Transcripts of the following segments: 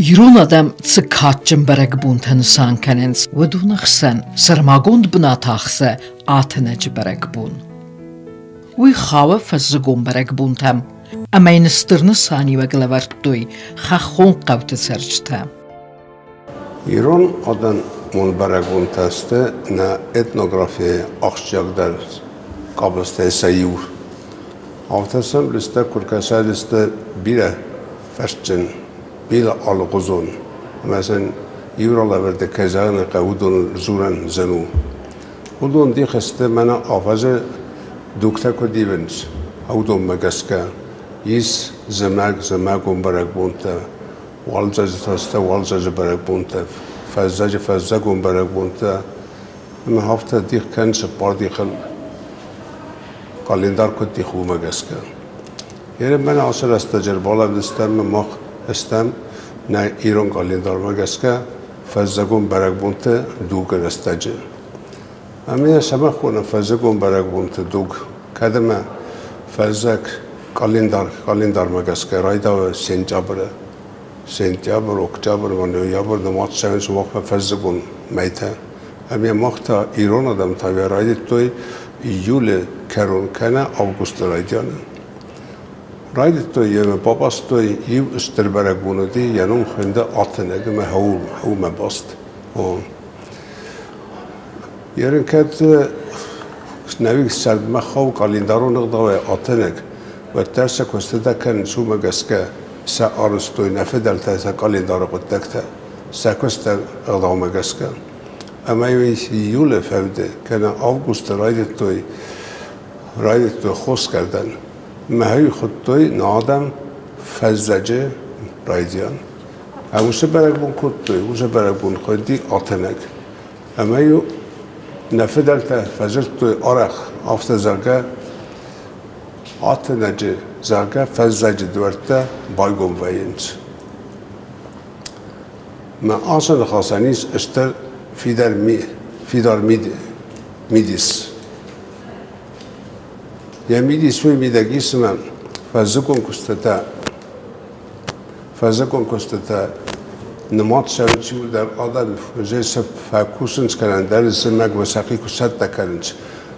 Ирон адӕм цы кадджын бӕрӕгбонтӕ нысан кӕнынц, уыдоны хсӕн сӕрмагонд бынат ахсы Атынӕджы бӕрӕгбон. Уый хауы фӕззыгон бӕрӕгбонтӕм ӕмӕ йын стыр нысаниуӕг лӕвӕрдтой хӕххон хъӕуты цӕрджытӕ. Ирон адӕмон бӕрӕгбонтӕ сты нӕ этнографийы ахсджиагдӕр къабӕзтӕй сӕ иу. Афтӕ сӕм лыстӕг куы ркӕсай, бирӕ фӕрстджын, бирӕ алыгъуызон ӕмӕ сын иу ралӕвӕрды кӕй зӕгъын ӕй хъӕуы, уыдон дзурӕн зын у. Уыдон дих сты мӕнӕ афӕдзы дугтӕ куыд ивынц, уыдонмӕ гӕсгӕ. Ис зымӕг, зымӕгон бӕрӕгбонтӕ, уалдзӕджы та сты уалдзӕджы бӕрӕгбонтӕ, фӕззӕджы фӕззӕгон бӕрӕгбонтӕ. Ӕмӕ афтӕ дих кӕнынц цыппар дихыл къӕлиндар куыд дих, уымӕ гӕсгӕ. Ерын ацы рӕстӕджы ӕрбалӕвдыстӕм ӕмӕ мах стӕм нӕ ирон къӕлиндармӕ гӕсгӕ фӕззӕгон бӕрӕгбонты дугы рӕстӕджы. Ӕмӕ йӕ цӕмӕ хонӕм фӕззӕгон бӕрӕгбонты дуг, кӕд ӕмӕ фӕззӕг къӕлиндар къӕлиндармӕ гӕсгӕ райдауы сентябры. Сентябрь, октябрь ӕмӕ ноябрь нымад цӕуынц махмӕ фӕззыгон мӕйтӕ. Ӕмӕ мах та ирон адӕм та райдыдтой июлы кӕрон кӕнӕ августы райдианы. Райдыдтой йемӕ бабастой иу стыр бӕрӕгбон уыди, йӕ ном хуынды Атынӕг ӕмӕ Хӕумӕ баст. Ерын кӕд нӕуик сӕрдмӕ хъӕуы къӕлиндарон ӕгъдауӕй Атынӕг, уӕддӕр сӕ куыстытӕ кӕнынц уымӕ гӕсгӕ сӕ арӕзтой нӕ фыдӕлтӕ сӕ къӕлиндары хъуыддӕгтӕ, сӕ куысты ӕгъдаумӕ гӕсгӕ. Ӕмӕ-иу июлы фӕуды кӕнӕ августы райдыдтой райдыдтой хосгӕрдӕн. Мӕхи хуыдтой нӕ адӕм фӕззӕджы райдиан. Ӕмӕ уыцы бӕрӕгбон кодтой, уыцы бӕрӕгбон хуынди Атынӕг. Ӕмӕ-иу нӕ фыдӕлтӕ фӕдзырдтой арӕх, афтӕ зӕгъгӕ, Атынӕджы, зӕгъгӕ, фӕззӕджы дуӕрттӕ байгом вӕййынц. Мӕ ацы ныхасӕн ис стыр фидар, фидар мидис. Йӕ мидис уый мидӕг ис, ӕмӕ фӕззыгон куыстытӕ нымад цӕуынц иуылдӕр адӕм сӕ фӕкусынц кӕнӕ ӕндӕр зымӕгмӕ сӕхи куы цӕттӕ кӕнынц,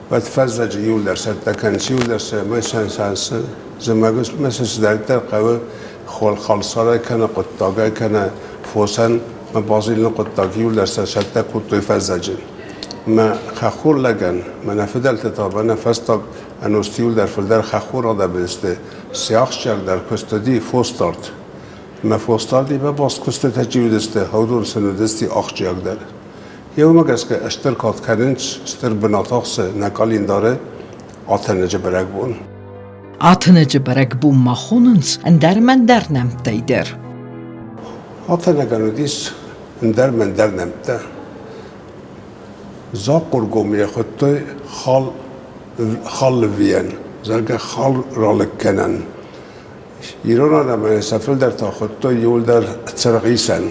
уӕд фӕззӕджы иуылдӕр цӕттӕ кӕнынц, иуылдӕр сӕ зымӕгмӕ сӕ цыдӕриддӕр хъӕуы халсарӕй кӕнӕ хъуыддагӕй кӕнӕ фосӕн базилыны хъуыддаг иуылдӕр сӕ цӕттӕ кодтой фӕззӕджы. Мӕ хӕххон лӕгӕн, мӕнӕ фыдӕлтӕ та мӕнӕ фӕстаг ӕнусты иуылдӕр фылдӕр хӕххон адӕмы сты, се ахсджиагдӕр куыст уыди фосдард. Мӕ фосдардимӕ баст куыстытӕ чи уыдысты, уыдон сын уыдысты ахсджиагдӕр. Йе уымӕ гӕсгӕ стыр кад кӕнынц, стыр бынат ахсы нӕ къӕлиндары Атынӕджы бӕрӕгбон. Атынӕджы бӕрӕгбон ма хонынц ӕндӕр мӕндӕр нӕмттӕй дӕр. Атынӕгӕн уыдис ӕндӕр мӕндӕр нӕмттӕ. Захъхъургом йӕ хуыдтой хал халлывийӕн, зӕгъгӕ, хал ралыг кӕнӕн. Ирон адӕмӕн сӕ фылдӕр та хуыдтой иуылдӕр цыргъисӕн,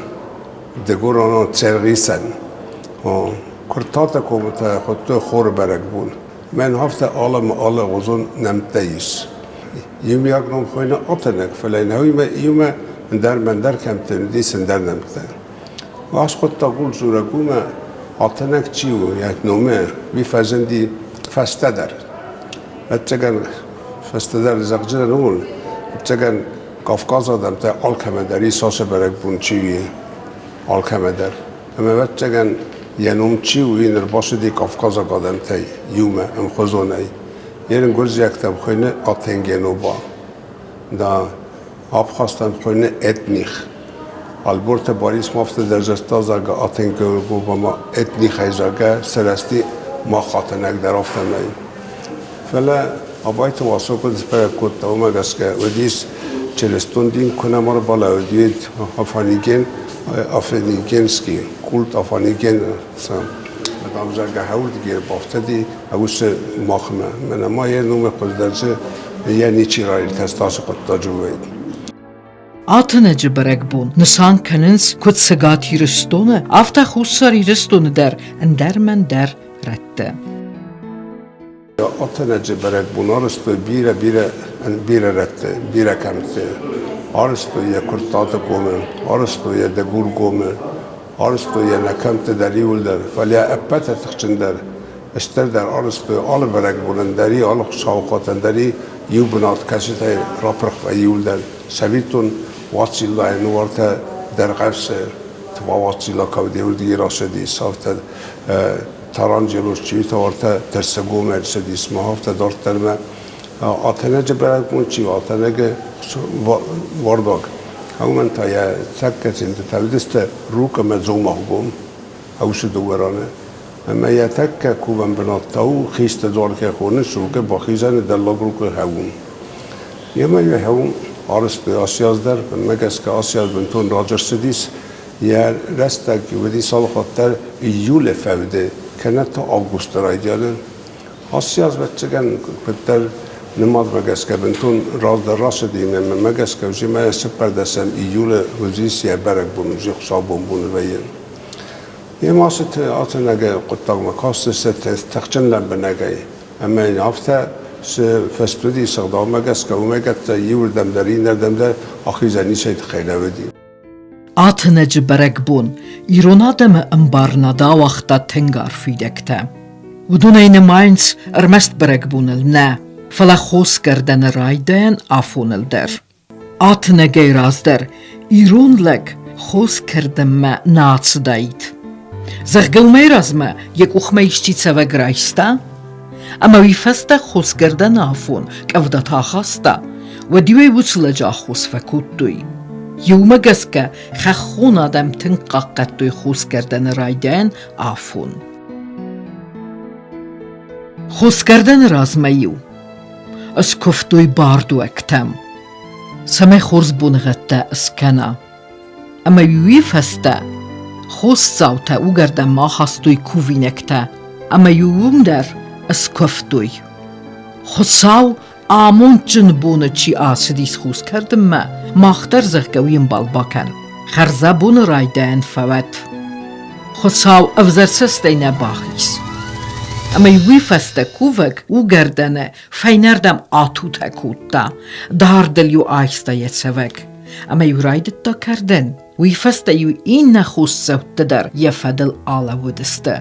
дыгуронон цыргъисӕн. Куырттаты комы та хуыдтой хоры бӕрӕгбон. Мӕн афтӕ алы ӕмӕ алыгъуызон нӕмттӕ ис. Иумиаг ном хуыйны Атынӕг, фӕлӕ йын уыимӕ иумӕ ӕндӕр мӕндӕр кӕмтты уыдис ӕндӕр нӕмттӕ. Аскъуыдта гулдзурӕг уымӕ, Атынӕг чи у, йӕ номы, уый фӕзынди фӕстӕдӕр. Ӕцӕгӕн, фӕстӕдӕр зӕгъдзынӕн ууыл, ӕцӕгӕн Кавказы адӕмтӕ алкӕмӕ дӕр ис ацы бӕрӕгбон чи у, алкӕмӕ дӕр. Ӕмӕ, ӕвӕццӕгӕн, йӕ ном чи у, уый ныр бацыди кавказаг адӕмтӕй иумӕ ӕмхуызонӕй. Ерын гуырдзиӕгтӕм хуыйны Атенгеноба. Да, абхазтӕм хуыйны Этних. Ӕлборты Барис ма афтӕ дӕр дзырдта, зӕгъгӕ, Атенгеноба ма этнихӕй, зӕгъгӕ, сырӕзти мах атынӕг дӕр афтӕмӕй. Фӕлӕ Абайты Васо куыд сбӕрӕг кодта, уымӕ гӕсгӕ уыдис чырыстон дин куы нӕма ӕрбалӕууыд, Афаниген, Афинигенский культ Афаниген там, зӕгъгӕ, хӕуылдгер бафтыди уыцы махмӕ. Мӕнӕ ма йӕ номы хуыздӕр дзы йӕ ничи раиртӕста ацы хъуыддаджы уӕд. Атынӕджы бӕрӕгбон нысан кӕнынц куыд Цӕгат Ирыстоны, афтӕ Хуссар Ирыстоны дӕр ӕндӕр мӕндӕр рӕтты. Атӕнӕджы бӕрӕгбон арӕзтой бирӕ-бирӕ бирӕ рӕтты, бирӕ кӕмтты. Арӕзтой йӕ Куырттаты комы, арӕзтой йӕ Дыгургомы, арӕзтой йӕ нӕ кӕмтты дӕр иуылдӕр, фӕлӕ ӕппӕты тыхджындӕр, стырдӕр арӕзтой алы бӕрӕгбонӕн дӕр, алы хуыцауыхатӕн дӕр иу бынат, кӕцытӕй рапырх вӕййы иуылдӕр. Цӕвиттон, Уациллайы нуартӕ Дӕргъӕвсы Тыбауацилла кӕуд рацыдис, афтӕ Таранджелос чъиутӕ Тӕрсӕгомӕ ӕрцыдис, мах афтӕ дарддӕрмӕ Атӕнӕджы бӕрӕгбон чи у, Атӕнӕгы уардаг. Уымӕн та йӕ тӕккӕ цинтытӕ уыдысты Рукъ ӕмӕ Дзомагъгом, уыцы дыууӕ раны. Ӕмӕ йӕ тӕккӕ кувӕн бынат та у Хисты дзуар кӕй хонынц, Рукъы бахизӕны дӕллаг Рукъы хъӕуы. Йемӕ йӕ хъӕуы арӕзтой ацы аз дӕр, мӕнмӕ гӕсгӕ ацы аз бынтон раджы ӕрцыдис. Йӕ рӕстӕг уыдис алыхатт дӕр июлы фӕуды, кӕнӕ та августы райдианы. Ацы аз, ӕвӕццӕгӕн, куыддӕр нымадмӕ гӕсгӕ бынтон раздӕр рацыди, ӕмӕ мӕнмӕ гӕсгӕ уыдзи мӕ цыппӕрдӕсӕм июлы уыдзис йӕ бӕрӕгбон, уыдзи хуыцаубон боны вӕййы. Йемӕ ацӕнӕгӕй хъуыддагмӕ кастысты тыхджын лӕмбынӕгӕй. Ӕмӕ йын афтӕ цы фӕстуыди сыгъдаумӕ гӕсгӕ, уымӕ гӕсгӕ иуырдӕм дӕр, иннӕрдӕм дӕр ахизӕн ницӕй тыххӕй нӕ уыди. Атынӕджы бӕрӕгбон ирон адӕмы ӕмбарынад ауагъта тынг арф уидӕгтӕ. Уыдонӕй нымайынц ӕрмӕст бӕрӕгбоныл нӕ, фӕлӕ хосгӕрдӕны райдайӕн афоныл дӕр. Атынӕгӕй раздӕр ирон лӕг хос кӕрдынмӕ нӕ ацыдаид. Зӕгъгӕ, уымӕй размӕ йӕ къухмӕ исчи цӕвӕг райста, ӕмӕ уый фӕстӕ хосгӕрдӕны афон къӕвдатӕ ахаста, уӕд-иу ӕй уыцы лӕджы аххос фӕкодтой. Иумӕ гӕсгӕ хӕххон адӕм тынг хъахъхъӕдтой хосгӕрдӕны райдайӕн афон. Хосгӕрдӕны размӕ-иу Ыскуывтой бардуӕгтӕм, цӕмӕй хорз боныгъӕдтӕ ыскӕна. Ӕмӕ уый фӕстӕ хосдзаутӕ уыгӕрдӕнмӕ ахастой кувинӕгтӕ ӕмӕ-иу уым дӕр ыскуывтой. Хуыцау амондджын боны чи ацыдис хус кӕрдынмӕ, мах дӕр, зӕгъгӕ, уый ӕмбал бакӕн. Хӕрзӕбоны райдайӕн фӕуӕд. Хуыцау ӕвзӕр цӕстӕй нӕ бахиз. Ӕмӕ уый фӕстӕ кувӕг угӕрдӕны фӕйнӕрдӕм атутӕ кодта, дардыл-иу айста йӕ цӕвӕг. Ӕмӕ-иу райдыдта кӕрдын. Уый фӕстӕ-иу иннӕ хосдзӕутты дӕр йӕ фӕдыл алӕууыдысты.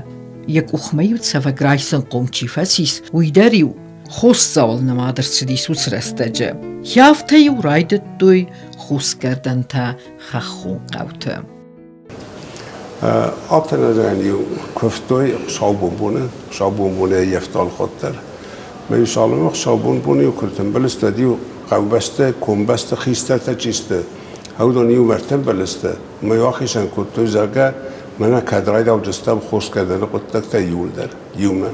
Йӕ къухмӕ-иу цӕвӕг райсынхъом чи фӕцис, уый дӕр-иу хосдзауыл нымад ӕрцыдис уыцы рӕстӕджы. Афтӕ-иу райдыдтой хосгӕрдӕнтӕ хӕххон хъӕуты. Атӕнӕзӕн-иу куывтой хуыцаубон-боны, хуыцаубон-боны ӕййӕфта алыхатт дӕр. Мӕ-иу цалынмӕ хуыцаубон-бон-иу куы ртымбыл сты, уӕд-иу хъӕубӕсты, комбӕсты хистӕртӕ чи сты, уыдон-иу ӕртымбыл сты ӕмӕ-иу ахицӕн кодтой, зӕгъгӕ, мӕнӕ кӕд райдауджыстӕм хосгӕрдӕны хъуыддӕгтӕ иууылдӕр иумӕ.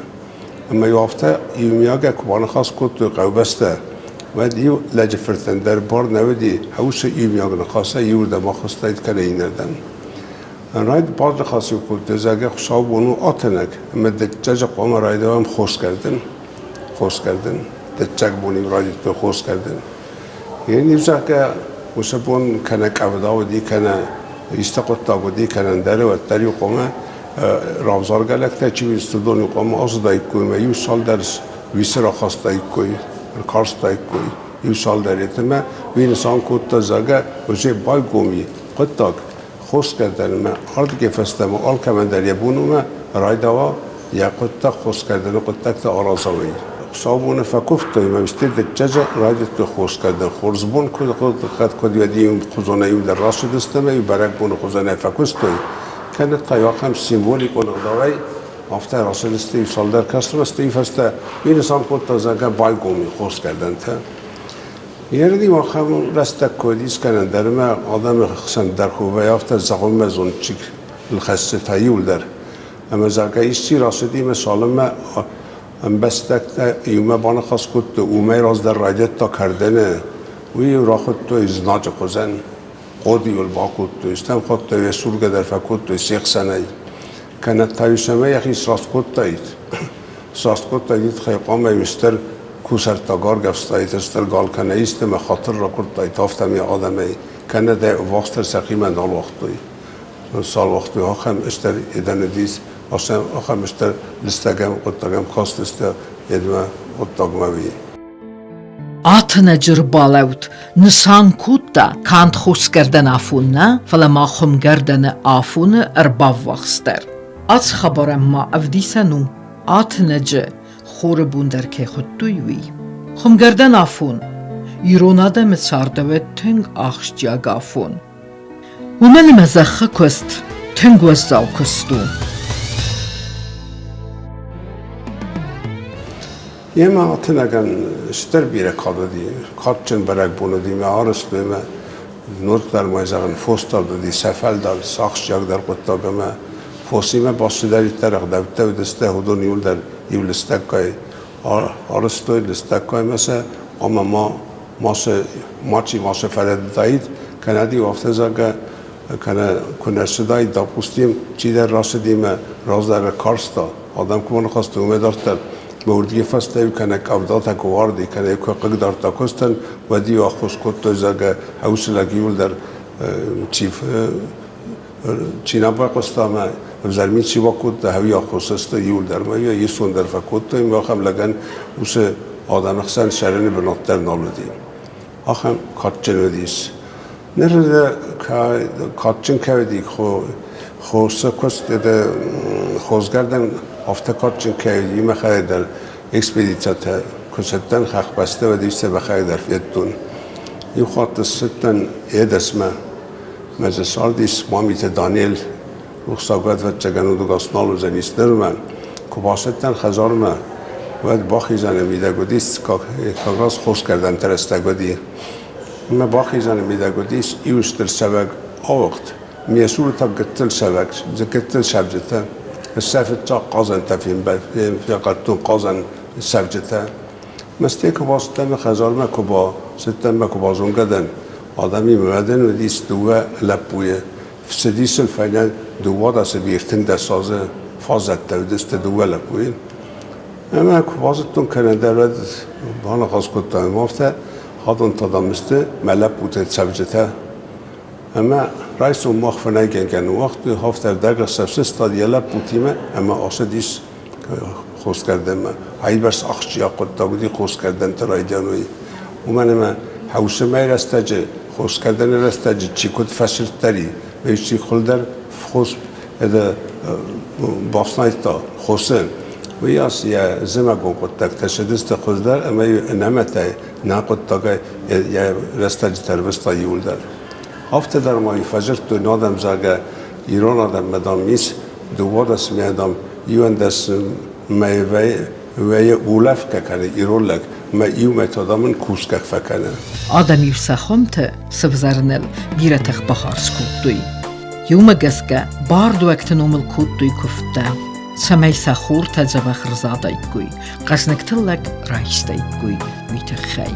Ӕмӕ-иу афтӕ иумиагӕй куы баныхас кодтой хъӕубӕстӕ, уӕд-иу лӕджы фыртӕн дӕр бар нӕ уыди уыцы иумиаг ныхасӕй иуырдӕм ахызтаид кӕнӕ иннӕрдӕм. Райд баныхас-иу кодтой, зӕгъгӕ, хуыцаубон у атӕнӕг, ӕмӕ дыккаджы хъуамӕ райдайӕм хосгӕрдын. Хосгӕрдын. Дыккаг бон-иу райдыдтой хосгӕрдын. Йе зӕгъгӕ, уыцы бон кӕнӕ къӕвда уыди, кӕнӕ исты хъуыддаг уыди, кӕнӕ ӕндӕр, уӕддӕр-иу хъуамӕ равзаргӕ лӕгтӕ чи уыдысты, уыдон-иу хъуамӕ ацыдаиккой ӕмӕ иу цалдӕр уисы рахастаиккой, ӕркарстаиккой иу цалдӕр етымӕ. Уый нысан кодта, зӕгъгӕ, уже байгом и хъуыддаг, хосгӕрдӕнмӕ ардыгӕй фӕстӕмӕ алкӕмӕн дӕр йӕ бон у райдауа йӕ хъуыддаг хосгӕрдӕны хъуыддӕгтӕ араза, уый. Хуыцаубоны фӕкуывтой ӕмӕ стӕй дыккаджы райдыдтой хосгӕрдын. Хорз бон куыд куыд уӕд хуызонӕй иу дӕр рацыдысты ӕмӕ иу бӕрӕгбоны хуызӕнӕй фӕкуыстой. Кӕнӕ та иу ахӕм символикон ӕгъдауӕй афтӕ рацыдысты иу цалдӕр кӕстӕры, стӕй фӕстӕ уый нысан кодта, зӕгъгӕ, байгом и хосгӕрдӕнтӕ. Ерын-иу ахӕм рӕстӕг куы уыдис кӕнӕ дӕр ӕмӕ адӕмы хсӕн дӕр куы афтӕ зӕгъынмӕ зондджын лхӕсджытӕ иуылдӕр. Ӕмӕ зӕгъгӕ исчи рацыди ӕмӕ цалынмӕ ӕмбӕстӕгтӕ иумӕ баныхас кодтой, уымӕй раздӕр райдыдта кӕрдыны, уый-иу рахуыдтой знаджы хуызӕн. Хъодыйыл бакодтой, стӕм хатт-иу йӕ сургӕ дӕр фӕкодтой се хсӕнӕй. Кӕнӕ та-иу цӕмӕй йӕхи сраст кодтаид. Сраст кодтаид, тыххӕй хъуамӕ-иу стыр кусӕрттаг аргӕвстаид, стыр гал кӕнӕ исты ӕмӕ хатыр ракуырдтаид афтӕмӕй адӕмӕй, кӕнӕ дӕ ӕввахсдӕр сӕхимӕ нал уагътой. Цал уагътой, ахӕм стыр едӕн уыдис, ахӕм стыр лыстӕгӕм хъуыддагӕм кастысты едмӕ. хъуыддагмӕ уый. Атынӕджы рбалӕуд нысан кодта канд хосгӕрдӕн афон нӕ, фӕлӕ ма хуымгӕрдӕны афоны ӕрбаввахс дӕр. Ацы хабарӕн ма ӕвдисӕн у, Атынӕджы хоры бон дӕр кӕй хуыдтой, уый. Хуымгӕрдӕн афон ирон адӕмы цардӕуӕд тынг ахсджиаг афон. Уымӕн ӕмӕ зӕххы куыст тынг уӕззау куыст у. Йемӕ Атынӕгӕн стыр бирӕ кад уыди, кадджын бӕрӕгбон уыди мӕ арӕзт ӕмӕ ныр дӕр ма зӕгъын, фос дӕр уыди, сӕфӕл дӕр, цы ахсджиагдӕр хъуыддаг ӕмӕ фосимӕ баст цыдӕриддӕр ӕгъдӕуттӕ уыдысты, уыдон иуылдӕр иу лыстӕггай арӕзтой, лыстӕггай ӕмӕ сӕ ӕмӕ ма ма сӕ мачи ма сӕ фӕрӕдыдаид, кӕнӕ-иу афтӕ зӕгъгӕ, кӕнӕ куы нӕ ссыдаид, допустим, чидӕр рацыди мӕ раздӕр карста, адӕм куы ныхӕсты, уымӕй дарддӕр мӕ уырдыгӕй фӕстӕ-иу кӕнӕ къӕвдатӕ куы уарди, кӕнӕ-иу куы хъыгдардта куыстӕн, уӕд-иу ӕххуыс кодтой, зӕгъгӕ, уыцы лӕг иуылдӕр чи чи нӕ байхъуыста ӕмӕ ӕвзӕр ми чи бакодта, уый аххос сты иуылдӕр ӕмӕ йӕ исон дӕр фӕкодтой ӕмӕ ахӕм лӕгӕн уыцы адӕмы хсӕн цӕрыны бынат дӕр нал уыди. Ахӕм кадджын уыдис. Ныр кадджын кӕй уыди, хосы куыст хосгӕрдӕн афтӕ кадджын кӕй уыди, махӕй дӕр экспедицитӕ куы цыдтӕн хӕхбӕсты, уӕд сӕ махӕй дӕр федтон. Иу хатт ссыдтӕн Едесмӕ, мӕ дзы цардис Мамиты Данел, рухсаг ӕвӕццӕгӕн удӕгас нал уыдзӕнис нырмӕ. Куы бацыдтӕн хӕдзармӕ, уӕд бахизӕны мидӕг уыдис как раз хосгӕрдӕнты рӕстӕг уыди. Ӕмӕ бахизӕны мидӕг уыдис иу стыр цӕвӕг ауыгъд. Ме цуры та гыццыл цӕвӕг, гыццыл цӕвджытӕ. Сӕ фыццаг хъазӕнтӕ фехъӕрдтон хъазӕн цӕвджытӕ. Мӕстӕй куы бацыдтӕн мӕ хӕдзармӕ куы бацыдтӕн мӕ куы базонгӕ дӕн, адӕмимӕ уӕдӕн уыдис дыууӕ лӕппуйы. Цыдис сын фӕйнӕ 12 ӕртындӕс азы фаззӕттӕ уыдысты дыууӕ лӕппуйы. Ӕмӕ куы базыдтон кӕнӕдӕр, уӕд баныхас кодтам афтӕ, хадон та дам сты мӕ лӕппутӕ цӕвджытӕ. Ӕмӕ райсом мах фынӕйгӕнгӕ ныууагътой, афтӕ ӕрдӕгӕхсӕв сыстад йӕ лӕппутимӕ ӕмӕ ацыдис хосгӕрдӕнмӕ. Айбӕрц ахсджиаг хъуыддаг уыди хосгӕрдӕнты райдиан уый. Уымӕн ӕмӕ хӕусымӕй рӕстӕджы, хосгӕрдӕны рӕстӕджы чи куыд фӕсырддӕр и, уый чи хуылдӕр хос бафснайдта хосы, уыйас йӕ зымӕгон хъуыддӕгтӕ цыдысты хуыздӕр ӕмӕ ӕнӕмӕтӕй, нӕ хъуыддагӕй йӕ рӕстӕджытӕ ӕрвыста иуылдӕр. Афтӕ дӕр ма фӕдзырдтой адӕм, зӕгъгӕ, ирон адӕммӕ, дам, ис 12 мӕй, дам, 11 мӕйы вӕййы улӕфгӕ кӕны ирон лӕг, мӕ иумӕ та, дам, ын кусгӕ фӕкӕны. Адӕм-иу сӕ хуымты сывзарыныл бирӕ тых бахардз кодтой. Иумӕ гӕсгӕ бардуӕгты номыл кодтой куывдтӕ, цӕмӕй сӕ хуртӕ дзӕбӕх ӕрзадаиккой, хъӕзныг тыллӕг райстаиккой, уый тыххӕй.